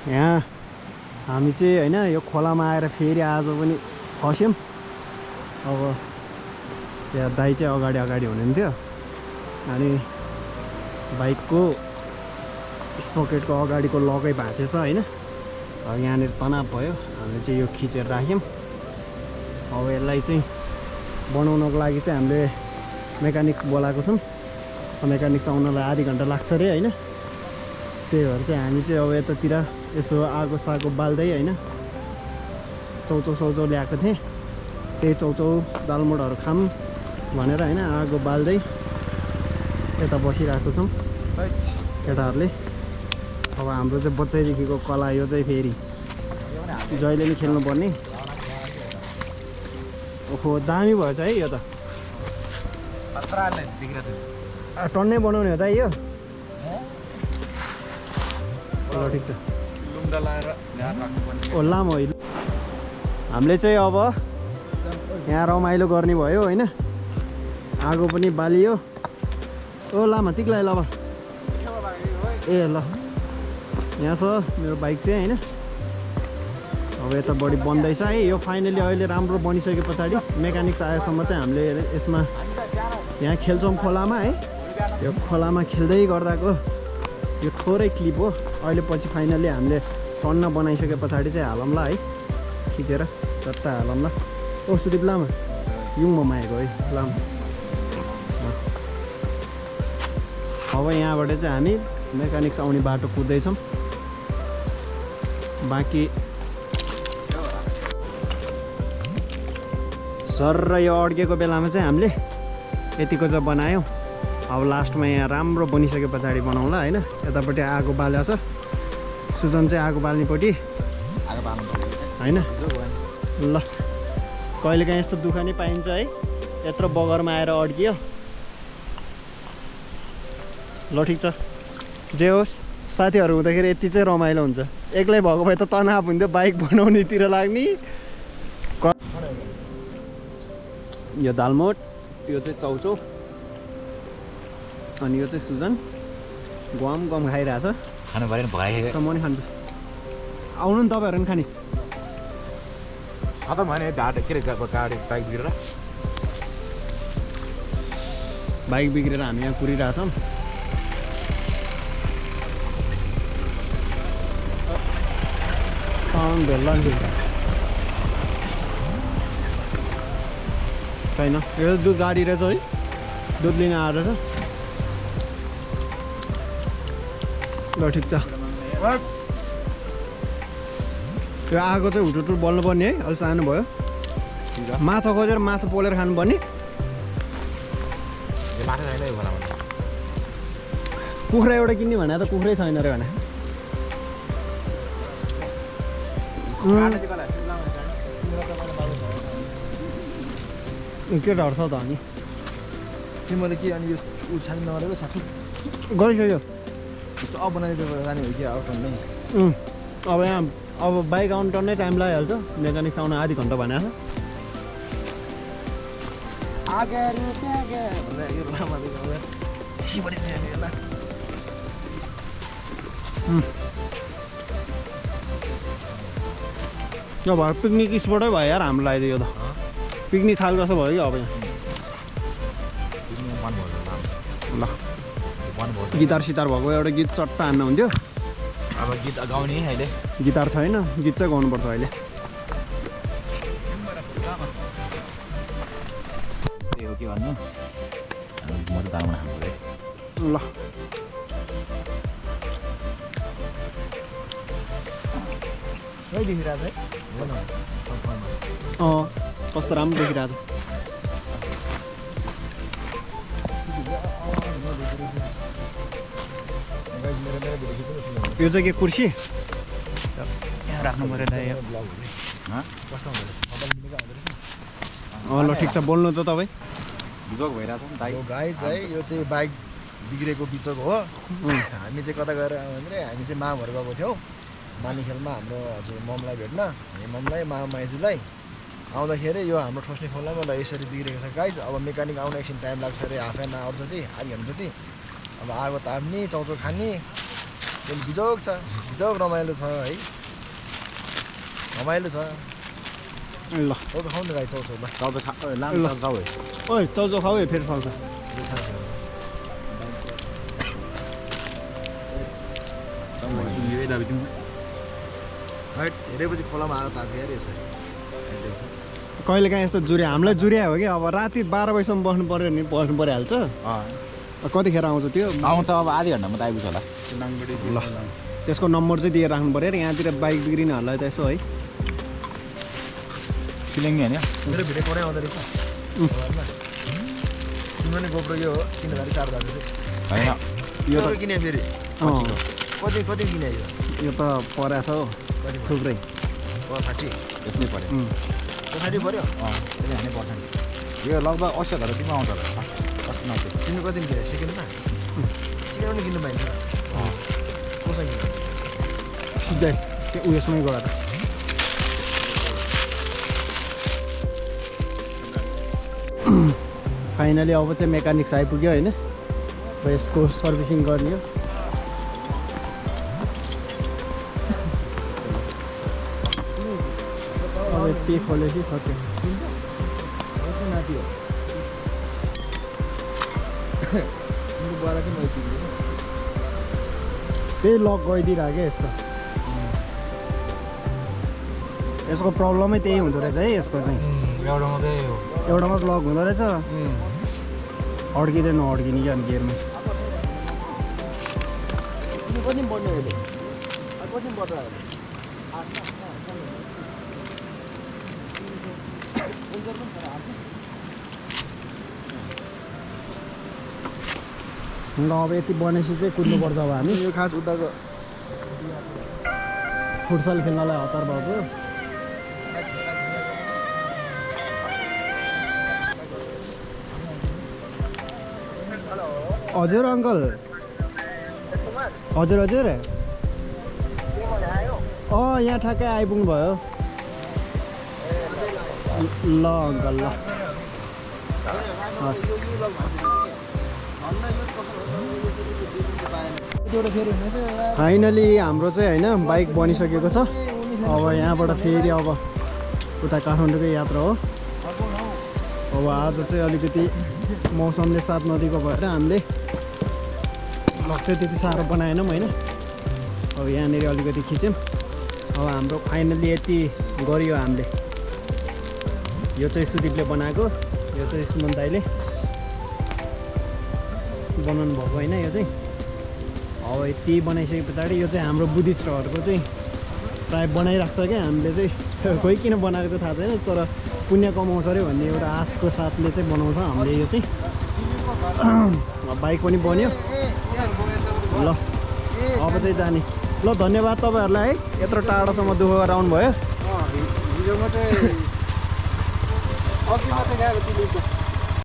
यहाँ हामी चाहिँ हैन यो खोलामा आएर फेरि आज पनि फस्यौँ। अब त्यहाँ दाइ चाहिँ अगाडि हुनुहुन्थ्यो अनि बाइकको स्पोकेटको अगाडिको लकै भाँचेछ हैन। अब यहाँनिर तनाव भयो, हामीले चाहिँ यो खिचेर राख्यौँ। अब यसलाई चाहिँ बनाउनको लागि चाहिँ हामीले मेकानिक्स बोलाएको छौँ। मेकानिक्स आउनलाई आधी घन्टा लाग्छ अरे हैन। त्यही भएर चाहिँ हामी चाहिँ अब यतातिर यसो आगो सागो बाल्दै हैन चौचौ ल्याएको थिएँ। त्यही चौचौ दालमोडहरू खाऊँ भनेर हैन आगो बाल्दै यता बसिरहेको छौँ केटाहरूले। अब हाम्रो चाहिँ बच्चैदेखिको कला यो चाहिँ फेरि जहिले नि खेल्नुपर्ने। ओहो दामी भएछ है यो त। टन्नै बनाउने हो त यो। ल ठिक छ। ओ लामो हामीले चाहिँ अब यहाँ रमाइलो गर्ने भयो हैन। आगो पनि बालियो। ओ लामा तिक्लाई ल। ए ल यहाँ छ मेरो बाइक चाहिँ हैन। अब यता बढी बन्दैछ है यो। फाइनली अहिले राम्रो बनिसके पछाडि मेकानिक्स आएसम्म चाहिँ हामीले यसमा यहाँ खेल्छौँ खोलामा है। यो खोलामा खेल्दै गर्दाको यो थोरै क्लिप हो। अहिले पछि फाइनली हामीले टन्न बनाइसके पछाडि चाहिँ हालौँला है, खिचेर चट्टा हालौँला। ओ सुदीप लामा युङ ममाएको है लामा। अब यहाँबाट चाहिँ हामी मेकानिक्स आउने बाटो कुद्दैछौँ। बाँकी सर र यो अड्केको बेलामा चाहिँ हामीले यतिको चाहिँ बनायौँ। अब लास्टमा यहाँ राम्रो बनिसके पछाडि बनाउँला हैन। यतापट्टि आगो बालेको छ, सुजन चाहिँ आगो बाल्नेपट्टि हैन। ल कहिलेकाहीँ यस्तो दुःख नै पाइन्छ है। यत्रो बगरमा आएर अड्कियो। ल ठिक छ जे होस्, साथीहरू हुँदाखेरि यति चाहिँ रमाइलो हुन्छ। एक्लै भएको भए त तनाव हुन्थ्यो बाइक बनाउनेतिर लाग्ने। यो दालमोट, यो चाहिँ चौचौ अनि यो चाहिँ सुजन गम खाइरहेछ। खानु पऱ्यो नि भगाइ। म नि खान्छु। आउनु नि तपाईँहरू नि खाने। खतम भने गाडी के अरे बाइक बिग्रेर हामी यहाँ कुरिरहेछौँ। भेल्ला छैन यो दुध गाडी रहेछ है, दुध लिन आएर रहेछ। ल ठिक छ। यो आगो चाहिँ हुटुटुर बल्नुपर्ने है। अलि सानो भयो। माछा खोजेर माछा पोलेर खानुपर्ने। कुखुरा एउटा किन्ने भने त कुखुरै छैन अरे भने। के ढर्छ त अनि तिमीले के अनि यो छानी नगरेको छाछु गरिसक्यो। अब बनाइदिएको जाने हो कि आउट नै। अब यहाँ अब बाइक आउनु टन्नै टाइम लागिहाल्छ। मेकानिक्स आउन आधी घन्टा भनेको छ। यो भयो पिकनिक स्पोटै भयो यार हाम्रो लागि यो त। पिकनिक थाल जस्तो भयो कि अब यहाँ। ल गिटार सितार भएको एउटा गीत चट्टा हान्न हुन्थ्यो। अब गीत गाउने अहिले गिटार छैन, गीत चाहिँ गाउनुपर्छ अहिले। त्यही हो के भन्नु, म त दालमा खानु पऱ्यो। ल सही देखिरहेको छ है। कस्तो राम्रो देखिरहेको छ। यो चाहिँ के कुर्सी यहाँ राख्नु पऱ्यो दाइ। ल ठिक छ बोल्नु त तपाईँ। बिजोग भइरहेछ नि दाइ। गाइज है यो चाहिँ बाइक बिग्रेको बिचोक हो। हामी चाहिँ कता गएर आयो भने हामी चाहिँ मामहरू गएको थियौँ मानिखेलमा हाम्रो हजुर ममलाई भेट्न। हामी ममलाई माइजूलाई आउँदाखेरि यो हाम्रो ठोस्ने खोलामा ल यसरी बिग्रेको छ गाइज। अब मेकानिक आउन एकछिन टाइम लाग्छ अरे, हाफ एन आवर जति, आधी घन्टा जति। अब आगो ताप्ने, चौचौ खाने, बिजोग छ बिजोग रमाइलो छ है रमाइलो छ ल हो खाउँ न गाई चाउचाउ ल चाउ त लानु चाउ है ओइ चाउचाउ खाऊ है फेरि पाउँछ यो यता बिदिउँ है धेरै पछि खोलामा आएर तातो यार यसरी कहिले काहीँ यस्तो जुर्या हामीलाई जुर्या हो कि अब राति 12 बजीसम्म बस्नु पऱ्यो नि बस्नु परिहाल्छ कतिखेर आउँछ त्यो आउँछ अब आधी घन्टामा त आइपुग्छ होला ल त्यसको नम्बर चाहिँ दिएर राख्नु पऱ्यो यहाँतिर बाइक बिग्रिनेहरूलाई त यसो है फिलिङ होइन मेरो भिडियो पढाइ आउँदो रहेछ तिम्रो नि गोप्रो यो हो 3000 4000 होइन यो त किने फेरि कति कति किने यो त परेछ हो थुप्रै 60 यसमै पऱ्यो 60 पर्यो त्यसले हानै पर्छ नि यो लगभग 80,000 तिमीमा आउँछ होला 80-90 तिमी कति किने सेकेन्डमा सेकेन्ड पनि किन्नु पाइन्छ कोसँग किन्नु सिधै त्यो उयसमै गएर फाइनली अब चाहिँ मेकानिक्स आइपुग्यो होइन अब यसको सर्भिसिङ गर्ने हो अब यति खोलेपछि सक्यो बुवालाई चाहिँ मैले चिन्दिनँ त्यही लक गइदिइरहेको क्या यसको प्रब्लमै त्यही हुँदो रहेछ है यसको चाहिँ एउटा मात्रै हो एउटा मात्र लक हुँदो रहेछ अड्किँदै नअड्किने क्या अनि गियरमा कति बढ्ने अहिले कति बढ्छ अहिले ल अब यति बनेपछि चाहिँ कुद्नुपर्छ अब हामी यो खास उताको फुटसल खेल्नलाई हतार भएको हजुर अङ्कल हजुर हजुर यहाँ ठ्याक्कै आइपुग्नु भयो ल अङ्कल ल हस् फाइनली हाम्रो चाहिँ होइन बाइक बनिसकेको छ अब यहाँबाट फेरि अब उता काठमाडौँकै यात्रा हो अब आज चाहिँ अलिकति मौसमले साथ नदिएको भएर हामीले ब्लग चाहिँ त्यति साह्रो बनाएनौँ होइन अब यहाँनिर अलिकति खिच्यौँ अब हाम्रो फाइनली यति गरियो हामीले यो चाहिँ सुदीपले बनाएको यो चाहिँ सुमन दाइले बनाउनु भएको होइन यो चाहिँ अब यति बनाइसके पछाडि यो चाहिँ हाम्रो बुद्धिस्टहरूको चाहिँ प्रायः बनाइराख्छ क्या हामीले चाहिँ खोइ किन बनाएको चाहिँ थाहा छैन तर पुण्य कमाउँछ अरे भन्ने एउटा आशको साथले चाहिँ बनाउँछ हामीले यो चाहिँ बाइक पनि बन्यो ल अब चाहिँ जाने ल धन्यवाद तपाईँहरूलाई है यत्रो टाढोसम्म दुःख गरेर आउनुभयो हिजो मात्रै अघि मात्रै गएको